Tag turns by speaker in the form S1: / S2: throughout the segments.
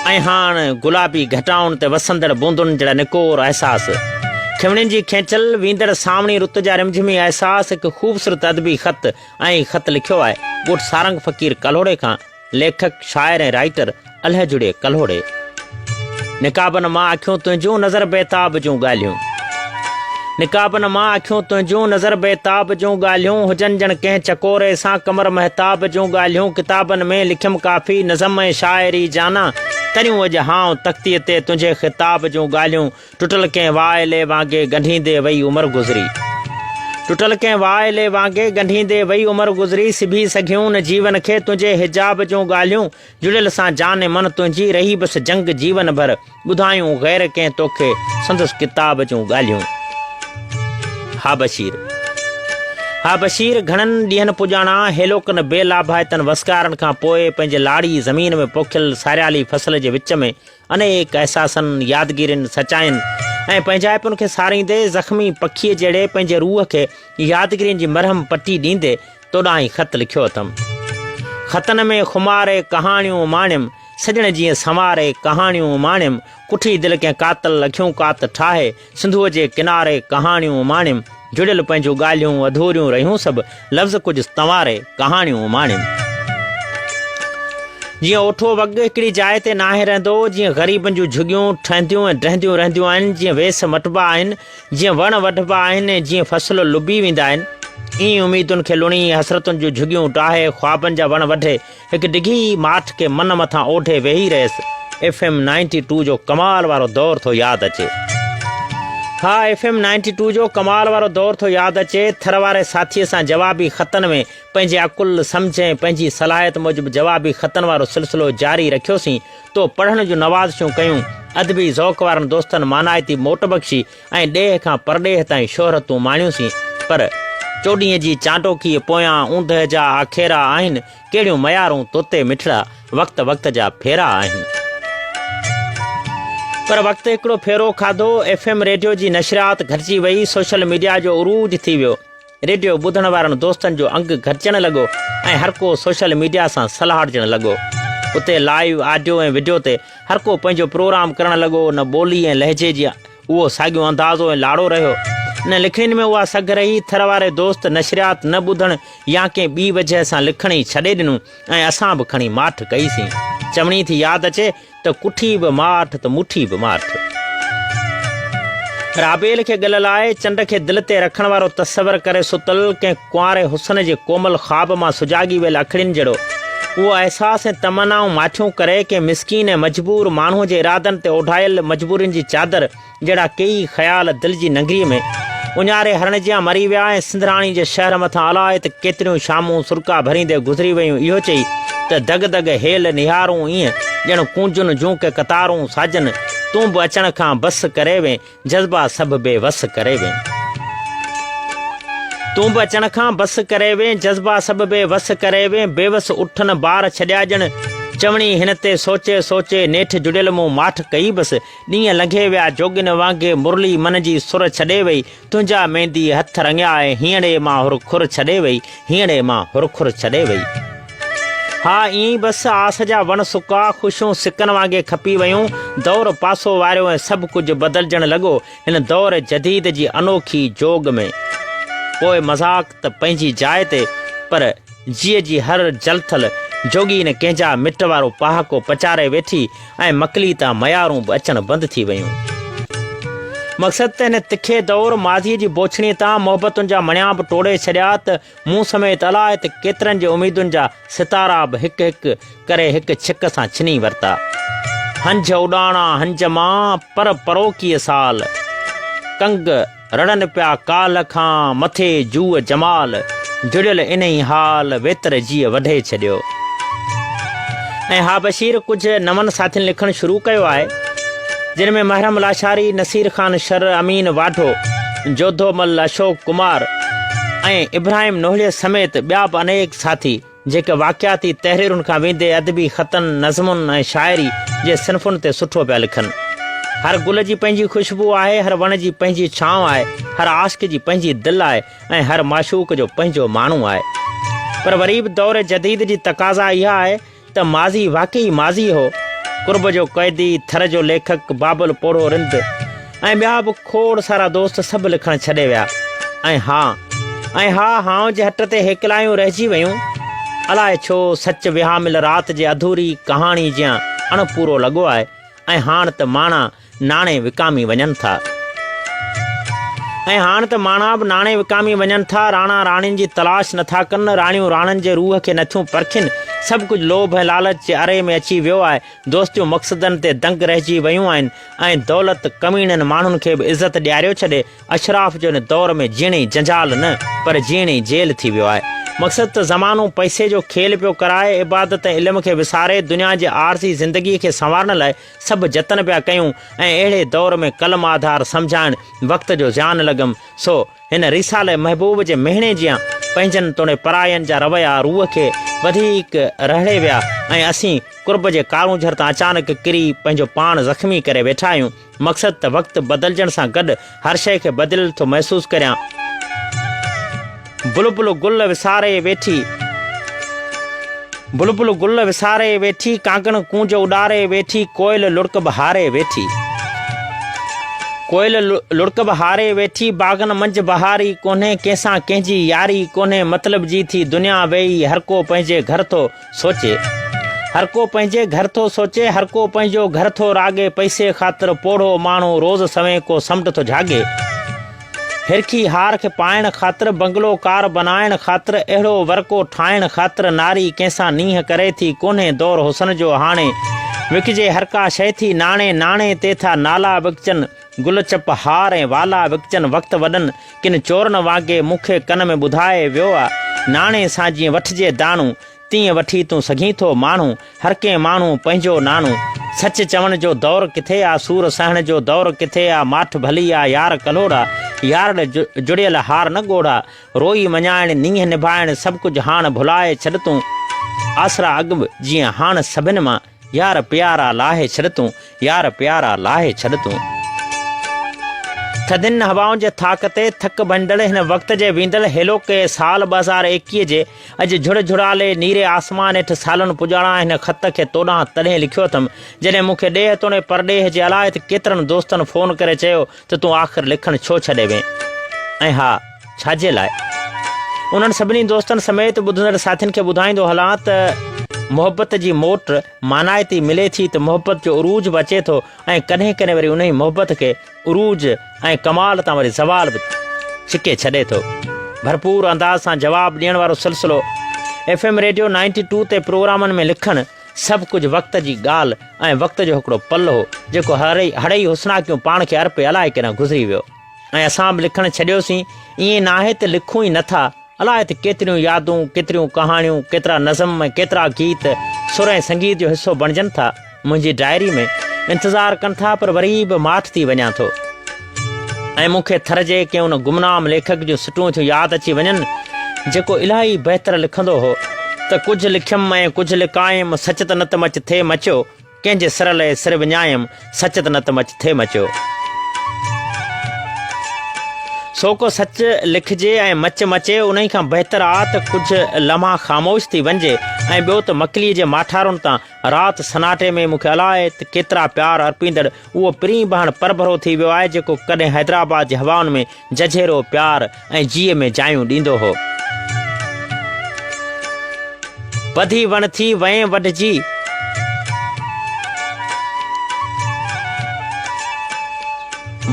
S1: ۽ هاڻ گلابي گهٽائن تي وسندڙ بوندن جهڙا نڪور احساس. کنوڻين جي کينچل، ويندڙ سانوڻي رت جا رمجهمي احساس هڪ خوبصورت ادبي خط ۽ خط لکيو آهي ڳوٺ سارنگ فقير ڪلهوڙي کان ليکڪ، شاعر ۽ رائيٽر الهه جڙي ڪلهوڙي. نقابن مان اکيون تنهنجون نظر بيتاب جون ڳالهيون. نقابن مان اکيون تنهنجون نظر بيتاب جون ڳالهيون هجن ڄڻ ڪنهن چڪوري سان قمر مهتاب جون ڳالهيون ڪتابن ۾ لکيم ڪافي نظم ۽ شاعري جانا تريون اڄ هانء تختيء تي تنهنجي خطاب جون ڳالهيون ٽٽل ڪنهن وائلي وانگي ڳنڍيندي وئي عمر گذري. ٽٽل ڪنهن وائلي وانگي ڳنڍيندي وئي عمر گذري سبي سگهيون نه جيون کي تنهنجي حجاب جون ڳالهيون جڙيل سان جان من تنهنجي رهي بس جنگ جيون ڀر ٻڌايون غير ڪنهن توکي سندس ڪتاب جون ڳالهيون. ها بشير. ها بشير گهڻن ڏينهن پڄاڻان هيلوڪن بي لاڀائتن وسڪارن کان پوء پنهنجي لاڙي زمين ۾ پوکيل ساريالي فصل جي وچ ۾ انيڪ احساسن، يادگيرين، سچاين ۽ پنهنجائپن کي ساريندي، زخمي پکيء جهڙي پنهنجي روح کي يادگيرين جي مرهم پٽي ڏيندي تو ڏانهن هي خط لکيو اٿم. خطن ۾ خماري ڪهاڻيون اماڻيم، سڄڻ جيئن سنواري ڪهاڻيون اماڻيم، ڪٺي دل ڪنهن قاتل اکيون ڪات ٺاهي، سنڌوء جي ڪناري ڪهاڻيون اماڻيم، جڙيل پنهنجون ڳالهيون اڌوريون رهيون سڀ، لفظ ڪجهه تنواري ڪهاڻيون اماڻيم. جيئن اوٺو وڳ هڪڙي جاء تي ناهي رهندو، جيئن غريبن جون جهڳيون ٺهنديون ۽ ڊهنديون رهنديون آهن، جيئن ويس مٽبا آهن، جيئن وڻ وڍبا آهن ۽ جيئن فصل لبي ويندا آهن، ائين اميدن کي لڻي، حسرتن جون جهڳيون ڊاهي، خوابن جا وڻ وڍي، هڪ ڊگهي ماٺ کي من مٿان اوڍي ويهي رهيس. ايف ايم نائنٽي ٽو جو ڪمال وارو دور ٿو ياد اچي. ها ايف ايم نائنٽي ٽو جو ڪمال وارو دور ٿو ياد اچي. ٿر واري ساٿيء سان جوابي خطن ۾ پنهنجي عقل، سمجهه ۽ پنهنجي صلاحيت موجب جوابي خطن وارو سلسلو جاري رکيوسين. تو پڙهڻ جون نوازشون ڪيون. ادبي ذوق وارن دوستن مانائتي موٽ بخشي. ۽ ڏيهه کان پرڏيهه تائين شهرتون ماڻيوسين، پر چوڏهينء جي چانڊوڪيء پويان اوندهه جا آکيرا آهن، ڪهڙيون ميارون توتي مٺڙا، وقت وقت جا ڦيرا آهن. پر وقت هڪڙو ڦيرو کاڌو، ايف ايم ريڊيو جي نشريات گهٽجي وئي، سوشل ميڊيا جو عروج ٿي ويو، ريڊيو ٻڌڻ وارن دوستن جو انگ گهٽجڻ لڳو ۽ هر ڪو سوشل ميڊيا سان سلهاڙجڻ لڳو. اتي لائيو آڊيو ۽ وڊيو تي هر ڪو پنهنجو پروگرام ڪرڻ لڳو، نه ٻولي ۽ لهجي جي اهو ساڳيو اندازو ۽ لاڙو رهيو، نه لکڻين ۾ اها سگهه رهي. ٿر واري دوست نشريات نه ٻڌڻ يا ڪنهن ٻي وجهه سان لکڻ ئي ڇڏي ڏنو ۽ اسان به کڻي ماٺ ڪئي سين. چوڻي ٿي ياد اچي ته ڪٺي به ماٺ ته مٺي به ماٺ. رابيل کي ڳل لائي چنڊ کي دل تي رکڻ وارو تصور ڪري ستل ڪنهن ڪنواري حسن جي ڪومل خواب مان سجاڳي ويل اکڙين جهڙو اهو احساس ۽ تمنائون ماٺيون ڪري ڪنهن مسڪين ۽ مجبور ماڻهوء جي ارادن تي اوڍايل مجبورين جي چادر جهڙا ڪيئي خيال دل جي ننگريء ۾ اڃاري هرڻ جيان مري ويا ۽ سنڌراڻي جي شهر مٿان الائي ته ڪيتريون شامون سرڪا ڀريندي گذري ويون اهو چئي ته دڳ دڳ هيل نهارون ائين ڄڻ ڪونجن جون ڪي قطارون ساجن تون به اچڻ کان بس ڪري وين جذبا سڀ بي وس ڪري وين تون به اچڻ کان بس ڪري وين جذبا سڀ بي وس ڪري وين بيوس اٺن بار ڇڏيا ڄڻ چوڻي هن تي سوچي سوچي نيٺ جڙيل مون ماٺ ڪئي بس ڏينهن لنگهي ويا جوڳين وانگي مرلي من جي سر ڇڏي وئي تنهنجا مينديء هٿ رڱيا ۽ هينئڙي مان هر کر ڇڏي وئي هينئڙي مان هر کر ڇڏي وئي. ها ائين ئي بس آس جا وڻ سڪا خوشيون سڪن وانگي کپي ويون دور پاسو واريو ۽ سڀ ڪجهه بدلجڻ لڳو هن دور جديد جي انوکي جوڳ ۾. پوء مذاق ته پنهنجي جاء تي پر جيء جي هر جلٿل جوڳي نه ڪنهن جا مٽ وارو پهاڪو پچاري ويٺي ۽ مڪلي تان ميارون به اچڻ بند ٿي ويون. مقصد ته هن تکي دور ماضيء جي بوڇڻيء تان محبتن جا مڻيا به ٽوڙي ڇڏيا ته مون سميت الاء ته ڪيترن جي اميدن جا ستارا به هڪ هڪ ڪري هڪ ڇڪ سان ڇني ورتا. هنجهه اڏاڻا هنج مان پر پروڪيء سال، ڪنگ رڙن پيا ڪالهه کان مٿي جوء جمال، جڙيل انهي حال ويتر جيء وڍي ڇڏيو. ۽ ها بشير ڪجهه نون ساٿين لکڻ شروع ڪيو آهي، جن ۾ محرم لاشاري، نصير خان شر، امين واڍو، جوڌو مل، اشوڪ ڪمار ۽ ابراهيم نوهڙي سميت ٻيا به انيڪ ساٿي جيڪي واقعاتي تحريرن کان ويندي ادبي خطن، نظمن ۽ شاعري جي صنفن تي سٺو پيا لکن. هر گل جي پنهنجي خوشبو آهي، هر وڻ جي پنهنجي ڇانو آهي، هر عاشق جي پنهنجي دل آهي ۽ هر معشوق جو پنهنجو ماڻهو آهي. پر وري به دور جديد جي تقاضا اها آهي ته ماضي واقعي ماضي هو. قرب جو قيدي، ٿر جو ليکڪ، بابل پوڙهو رند ۽ ٻيا به کوڙ سارا دوست سڀ لکڻ ڇڏي ويا ۽ ها ۽ ها هانء جي هٽ تي هيڪلايون رهجي ويون. الاء ڇو سچ وهامل رات جي اڌوري ڪهاڻي جيان اڻپورو لڳو آهي ۽ هاڻ ته ماڻا ناڻي وڪامي وڃن ٿا. ۽ هاڻ ته ماڻا به ناڻي وڪامي وڃن ٿا، راڻا راڻين جي تلاش نٿا ڪن، راڻيون راڻن جي روح کي نٿيون پرکين، سڀ ڪجهه لوڀ ۽ لالچ جي اري ۾ اچي ويو آهي، دوستيون مقصدن تي دنگ رهجي ويون آهن ۽ دولت ڪميڻن ماڻهن کي به عزت ڏياريو ڇڏي، اشراف جو هن دور ۾ جيئڻ ئي جنجال نه پر جيئڻ ئي جيل ٿي ويو آهي. مقصد ته زمانو پئسي جو کيل پيو ڪرائي، عبادت ۽ علم کي وساري، دنيا جي عارضي زندگيء کي سنوارڻ لاء سڀ جتن پيا ڪيون ۽ اهڙي دور ۾ قلم آڌار سمجهائڻ وقت جو زيان لڳم، سو هن رساله محبوب جي مهڻي جيان پنهنجن توڻي پراين جا رويا روح کي وڌيڪ رهڙي ويا ۽ اسين قرب جي ڪارونجهر تان اچانڪ ڪري پنهنجو پاڻ زخمي ڪري ويٺا آهيون. مقصد ته وقت بدلجڻ سان گڏ هر شيء کي بدليل ٿو محسوس ڪريان. بلبل گل وساري ويٺي، بلبل گل وساري ويٺي، ڪانگڻ ڪونج اڏاري ويٺي، ڪوئل لڙڪ به هاري ويٺي. ڪوئل لڙڪ به هاري ويٺي، باغن منجهه بهاري ڪونهي، ڪنهن سان ڪنهن جي ياري ڪونهي، مطلب جي ٿي دنيا ويئي، هرڪو پنهنجي گهر ٿو سوچي. هر ڪو پنهنجي گهر ٿو سوچي، هر ڪو پنهنجو گهر ٿو راڳي، پئسي خاطر پوڙهو ماڻهو روز سوين ڪو سمنڊ ٿو جهاڳي. هرکي هار کي پائڻ خاطر، بنگلو ڪار بنائڻ خاطر، اهڙو ورقو ٺاهڻ خاطر، ناري ڪنهن سان نينهن ڪري ٿي، ڪونهي دور حسن جو هاڻي. وڪجي هر ڪا شيء ٿي ناڻي، ناڻي تي ٿا نالا وڪجن، گل چپ هار ۽ والا وڪجن، وقت وڏن ڪن چورن وانگي مون کي ڪن ۾ ٻڌائي ويو آ، ناڻي سان جيئن وٺجي داڻو، تيئن وٺي تون سگهين ٿو ماڻهو، هر ڪنهن ماڻهو پنهنجو ناڻو. سچ چوڻ جو دور ڪٿي آ، سور سهڻ جو دور ڪٿي آ، ماٺ ڀلي آ يار ڪلهوڙا، يارڙ جڙيل هار نه ڳوڙها، روئي مڃائڻ نينهن نڀائڻ سڀ ڪجهه هاڻ ڀلائي ڇڏ تون، آسرا اڳ جيئن هاڻ سڀن مان. يار پيارا لاهي ڇڏ تون، يار پيارا لاهي ڇڏ تون. ٿڌين هوائن جي ٿاڪ تي ٿڪ ڀڃندڙ هن وقت جي ويندڙ هيلوڪي سال 2021 جي اڄ جھڙ جھڙالي نيري آسمان هيٺ سالن پڄاڻان هن خط کي توڏانهن تڏهن لکيو اٿم جڏهن مون کي ڏيهه توڻي پرڏيهه جي الائي ته ڪيترن دوستن فون ڪري چيو ته تون آخر لکڻ ڇو ڇڏي وئين ۽ ها ڇا جي لاء؟ انهن سڀني دوستن سميت ٻڌندڙ ساٿين کي ٻڌائيندو هلان ته محبت جي موٽ مانائتي ملي ٿي ته محبت جو عروج به اچي ٿو ۽ ڪڏهن ڪڏهن وري انهي محبت کي عروج ۽ ڪمال تان وري زوال به ڇڪي ڇڏي ٿو. ڀرپور انداز سان جواب ڏيڻ وارو سلسلو F M radio ninety two تي پروگرامن ۾ لکڻ سڀ ڪجهه وقت جي ڳالهه ۽ وقت جو هڪڙو پل هو جيڪو هڙئي حسناڪيون پاڻ کي ارپي الائي ڪيڏانهن گذري ويو. ۽ اسان به لکڻ ڇڏيوسين، ائين ناهي ته لکون ئي نٿا، الاء ته ڪيتريون يادون، ڪيتريون ڪهاڻيون، ڪيترا نظم ۽ ڪيترا گيت سر ۽ سنگيت جو حصو بڻجن ٿا، منهنجي ڊائري ۾ انتظار ڪن ٿا پر وري به ماٺ ٿي وڃان ٿو. ۽ مون کي ٿر جي ڪنهن ان گمنام ليکڪ جون سٽون ٿيون ياد اچي وڃن، جيڪو الاهي بهتر لکندو هو ته ڪجهه لکيم ۽ ڪجهه لڪايم، سچ ته نت مچ ٿئي مچيو. ڪنهن جي سر لئه سر وڃايم، سچ ته نت مچ ٿئي مچيو. سو ڪو سچ لکجي ۽ مچ مچي، انهي کان بهتر آ ته ڪجهه لمحا خاموش ٿي وڃجي ۽ ٻيو ته مڪليء جي ماٺارن تان رات سناٽي ۾ مون کي الاء ته ڪيترا پيار ارپيندڙ اهو پرين به هاڻ پرڀرو ٿي ويو آهي جيڪو ڪڏهن حيدرآباد جي هوائن ۾ ججهيرو پيار ۽ جيء ۾ جايون ڏيندو هو. وڌي وڻ ٿي وئين وڍجي.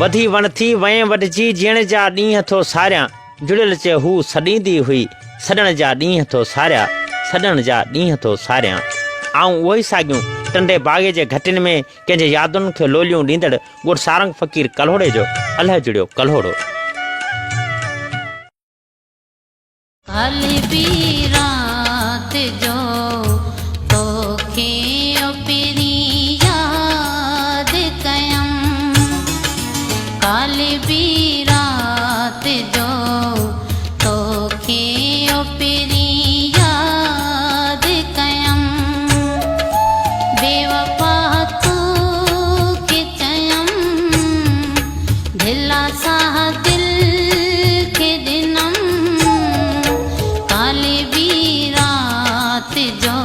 S1: وڌي وڻ ٿي وئين وڍجي، جيئڻ جا ڏينهن ٿو ساريان. جڙيل چئي هو سڏيندي هئي، سڏڻ جا ڏينهن ٿو ساريا، سڏڻ جا ڏينهن ٿو ساريان. آئون اهو ئي ساڳيون ٽنڊي باگي جي گهٽين ۾ ڪنهن جي يادن کي لوليون ڏيندڙ ڳوٺ سارنگ فقير ڪلهوڙي جو الهه جڙيو ڪلهوڙو.
S2: ڪالهه به رات جو توکي او پرين ياد ڪيم ڪالهه به رات جو توکي او پرين ياد ڪيم بيوفا توکي چيم دلاسا دل کي ڏنم ڪالهه به رات جو.